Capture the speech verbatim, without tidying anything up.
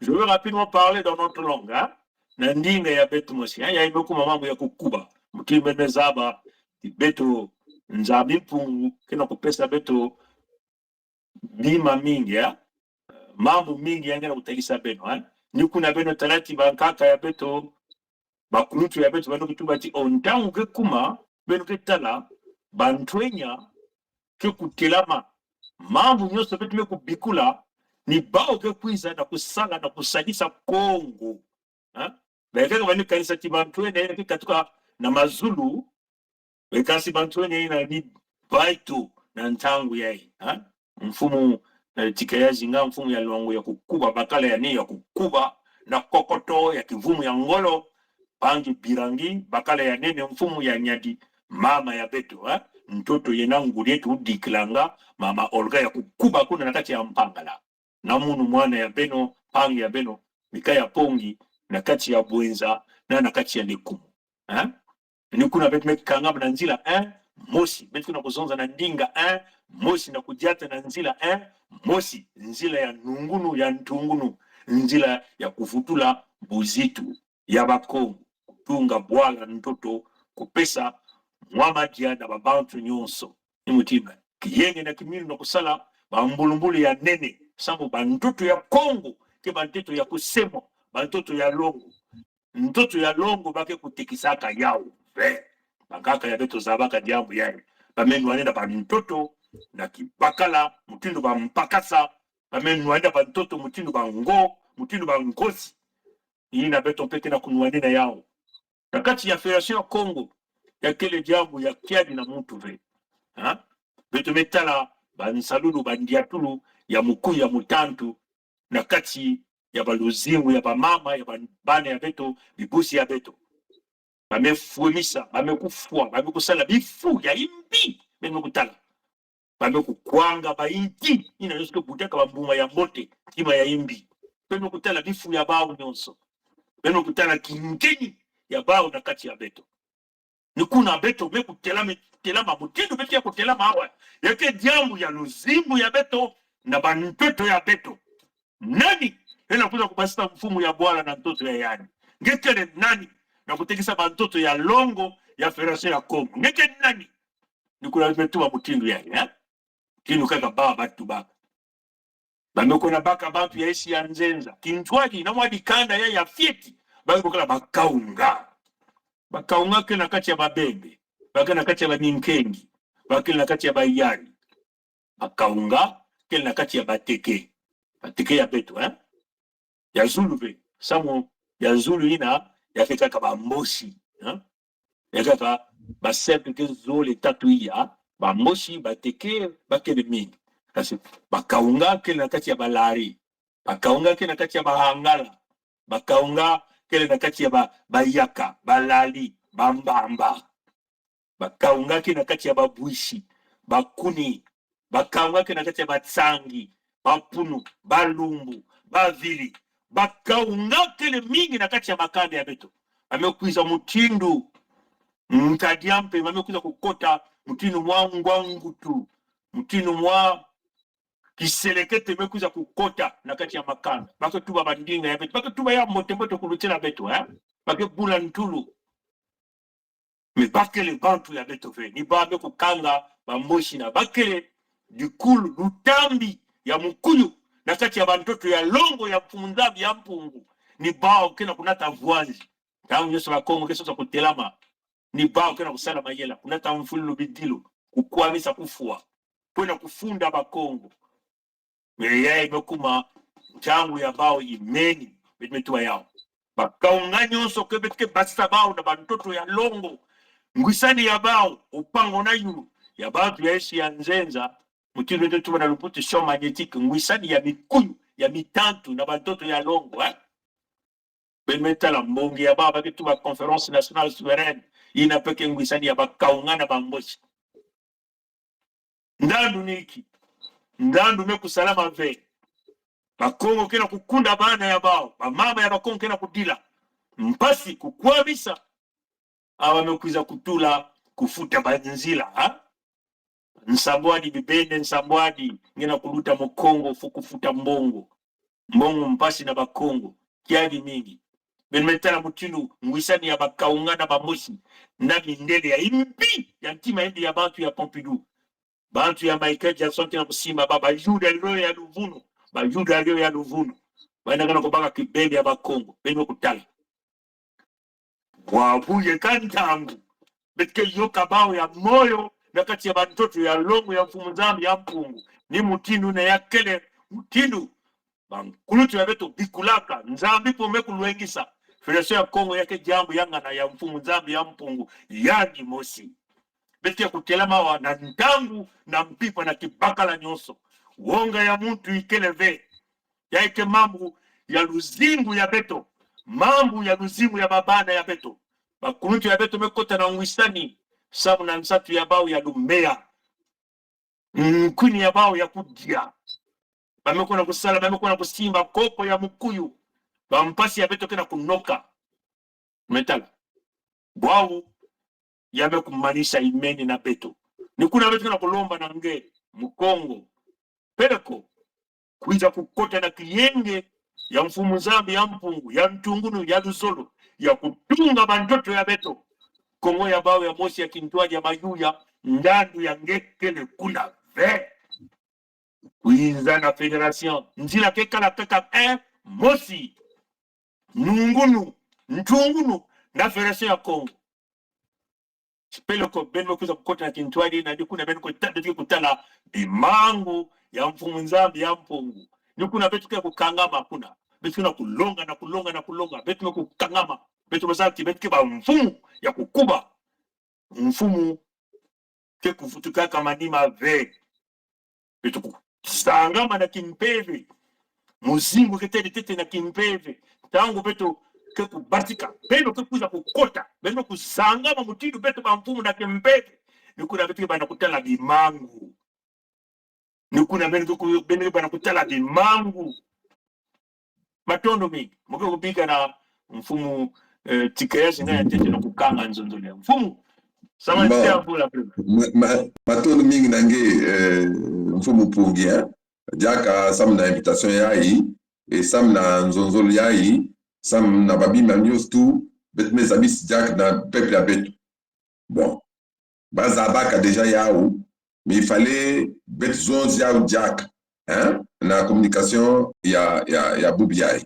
Je vais rapidement parler dans notre langue, hein. Na ndinga ya beto mosi, hein. Yayi me kuma mambu ya kukuba. Mutindu me zaba, ti beto, Nzambi Mpungu ke na kupesa beto bima mingi, hein. Mambu mingi yandi ke na kutalisa beno, hein. Ni kuna beno tala ti bankaka ya beto, bakuluntu ya beto, beno kituba ti, o, ntangu ke kuma, beno ke tala, bantwenya ke kutelama, mambu nyonso beto me kubikula, ni bawu ke kwiza na kusala, na kusalisa Kongo. Hein? Ba kaka bani kanisa ti bantwenya ke katuka na mazulu, be kasi bantwenya ina ni baito na ntangu yayi, hein? Mfumu, eh, Tchicaya Zinga, mfumu ya Loango ya kukuba, bakala ya nene ya kukuba, na kokoto ya kivumu ya ngolo, mpangi Birangi, bakala ya nene, mfumu ya Niari, mama ya beto, hein? Ntoto yena nguri eto udikilanga, mama Olga ya kukuba kuna na kati ya Mpangala. Na munu mwana ya beno, mpangi ya beno, Mika ya Pongi, na kati ya Bouenza, na na kati ya Lékoumou. Hein? Ni kuna beto me kanga na nzila, hein? Mosi, beto ke na kuzonza na ndinga, hein? Mosi, na kudiata na nzila, hein? Mosi, nzila ya nungunu, ya ntungunu, nzila ya kuvutula buzitu ya Bakongo, kutunga bwala ntoto, kupesa mwa madia na babantu nyonso. Ni mutindu yayingi na kiminu na kusala bambulumbulu ya nene, samu bantoto ya Kongo ke bantoto ya kusemwa, bantoto ya longo. Ntoto ya longo ba ke kutekisaka yawu ve. Bankaka ya beto zabaka diambu yayi. Ba me nwanina bantoto na kibakala, mutindu ba mpakasa. Ba me nwanina bantoto mutindu bango, mutindu bangozi. Yina beto mpe ke na kunwanina yawu. Na kati ya Fédération ya Kongo, ya kele diambu ya kiadi na muntu ve. Ha? Beto me tala bansalulu, bandiatulu ya mukuyu, ya mutantu, na kati ya baluzingu, ya bamama, ya ba-, bana ya beto, bibusi ya beto. Ba me fwemisa, ba me kufwa, ba me kusala bifu ya yimbi, beno me kutala. Ba me kukwanga bayinki, yina nyonso ke butaka bambuma ya mbote, kima ya yimbi. Beno me kutala bifu ya bawu nyonso. Beno me kutala kingeni ya bawu na kati ya beto. Ni kuna beto me kutelama, telama mutindu beto ya kutelama awa. Ya ke diambu ya luzingu ya beto, na bantoto ya beto. Nani ke na kwiza kubasisa mfumu ya bwala na ntoto ya yandi? Nge kele nani na kutekisa bantoto ya longo ya Fédération ya Kongo? Nge kele nani? Ni kuna beto me tuba mutindu yayi, eh? Mutindu kaka ba, ba tubaka. Ba me kwenda baka bantu ya esi ya nzenza. Kintwadi na mwa dikanda ya, ya fioti, ba ke bokila Bakaunga. Bakaunga kele na kati ya Babembe, ba kele na kati ya Baninkengi, ba kele na kati ya Bayari. Bakaunga kele na kati ya Bateke. Bateke ya beto, eh? Ya zulu ve, samu ya zulu yina, ya ke kaka Bambosi, eh? Ya ke kaka ba cercle ke zole tatu iya, Bambosi, Bateke, ba kele mingi. Kasi Bakaunga kele na kati ya Balari. Bakaunga kele na kati ya Bahangala. Bakaunga kele na kati ya ba, Bayaka, Balali, Bambamba. Bakaunga kele na kati ya Babwisi, Bakuni. Bakaunga kele na kati ya Batsangi, Bapunu, Balumbu, Bavili. Bakaunga kele mingi na kati ya makanda ya beto. Ba me kwiza mutindu nkadi ya mpe, ba me kwiza kukota mutindu mwa ngwangutu, mutindu mwa kiselekete me kwiza kukota na kati ya makanda. Ba ke tuba bandinga ya beto. Ba ke tuba ya mbote-mbote kulutila beto, eh? Ba ke bula ntulu. Mais ba kele bantu ya beto ve. Ni ba me kukanga Bambosi na ba kele dikulu, lutambi ya mukuyu na kati ya bantoto ya longo ya Mfumu Nzambi ya Mpungu. Ni bawu ke na kunata vwanzi. Ntangu nyonso Bakongo ke sosa kutelama, ni bawu ke na kusala mayela, kunata mfululu, bidilu, kukwamisa, kufwa, kwenda kufunda Bakongo. Mais yayi me kuma ntangu ya bawu imeni, beto me tuba yawu. Bakaunga nyonso ke beto ke basisa bawu na bantoto ya longo. Ngwisani ya bawu, opango na yulu, ya bantu ya esi ya nzenza, mutindu beto tuba na luputu champ magnétique, ngwisani ya mikuyu, ya mitantu na bantoto ya longo, eh? Beno me tala mbongi ya bawu ba ke tuba Conférence Nationale Souveraine, yina mpe ke ngwisani ya Bakaunga na Bambosi. Ndandu ni inki? Ndandu me kusalama ve. Bakongo ke na kukunda bana ya bawu, bamama ya Bakongo ke na kudila mpasi, kukwamisa. Awa me kwiza kutula, kufuta banzila, ha? Nsambwadi, bibende nsambwadi, nge na kuluta Mukongo, faut kufuta mbongo. Mbongo mpasi na Bakongo, kiadi mingi. Beno me tala mutindu ngwisani ya bakaungana ba Mosi na mindele ya imbi ya ntima yindi ya bantu ya Pompidou. Bantu ya Michael Jackson ke na kusimba ba, ba Yuda lio ya luvunu, ba Yuda lio ya luvunu. Bana kana kubaka kibeni ya Bakongo, beno kutala. Bwabu yeka ntangu beto ke yoka bau ya moyo na kati ya bantoto ya longo ya Mfumu Nzambi ya Mpungu. Ni mutindu na ya kele mutindu bankulutu ya beto bikulaka, Nzambi mpe me kulwengisa. Fédération ya Kongo ya ke diambu ya ngana ya Mfumu Nzambi ya Mpungu, yandi mosi. Beto ke kutelama awa na ntangu, na mpimpa, na kibakala nyonso. Wonga ya muntu ikele ve. Ya ke mambu ya luzingu ya beto, mambu ya luzingu ya babana ya beto. Bakuluntu ya beto me kota na ngwisani, samu na nsatu ya bau ya lumeya, nkwini ya bau ya kudia. Ba me kwenda kusala, ba me kwenda kusimba koko ya mukuyu. Bampasi ya beto ke na kunoka. Me tala. Bwau ya me kumanisa imeni na beto. Ni kuna beto ke na kulomba na nge Mukongo, peleko kwiza kukota na kiyenge ya Mfumu Nzambi ya Mpungu, ya ntungunu, ya luzolo, ya kutunga bantoto ya beto. Kongo ya bau ya mosi ya kintwadi ya mayuya, ndandu ya nge kele kuna ve. Kwiza na fédération. Nzila ke kala kaka, eh, mosi. Nungunu, ntungunu, na fédération ya Kongo. Peleko beno me kwiza kukota na kintwadi, na ni kuna beno kuta-, beto ke kutala bimangu ya Mfumu Nzambi ya Mpungu. Ni kuna beto ke kukangama kuna. Beto ke na kulonga, na kulonga, na kulonga. Beto me kukangama. Beto me zaba ti beto ke bamfumu ya kukuba. Mfumu ke kuvutukaka manima ve. Beto kusangama na kimpeve. Muzingu ke tedi tete na kimpeve. Ntangu beto ke kubatika, beno ke kwiza kukota. Beno kusangama mutindu beto bamfumu na kimpeve. Ni kuna beto ke banda kutala bimangu. Ni kuna beno ke ku-, beno ke banda kutala bimangu. Matondo mingi. Mo ke kubika na mfumu, eh, Tikeya Zinga ya ntete na kukanga nzonzolo ya mfumu. Sama. Bon. Tia bula prima. Ma-, ma-, matondo mingi na nge, eh, mfumu Mpungi, eh. Diaka samu na invitation yayi, e samu na nzonzolo yayi, samu na babima nyonso tu, beto me zabisi diaka na peuple ya beto. Bon. Ba zabaka déjà yawu, mais il fallait beto zonza yawu diaka, hein, na communication ya, ya, ya bubu yayi.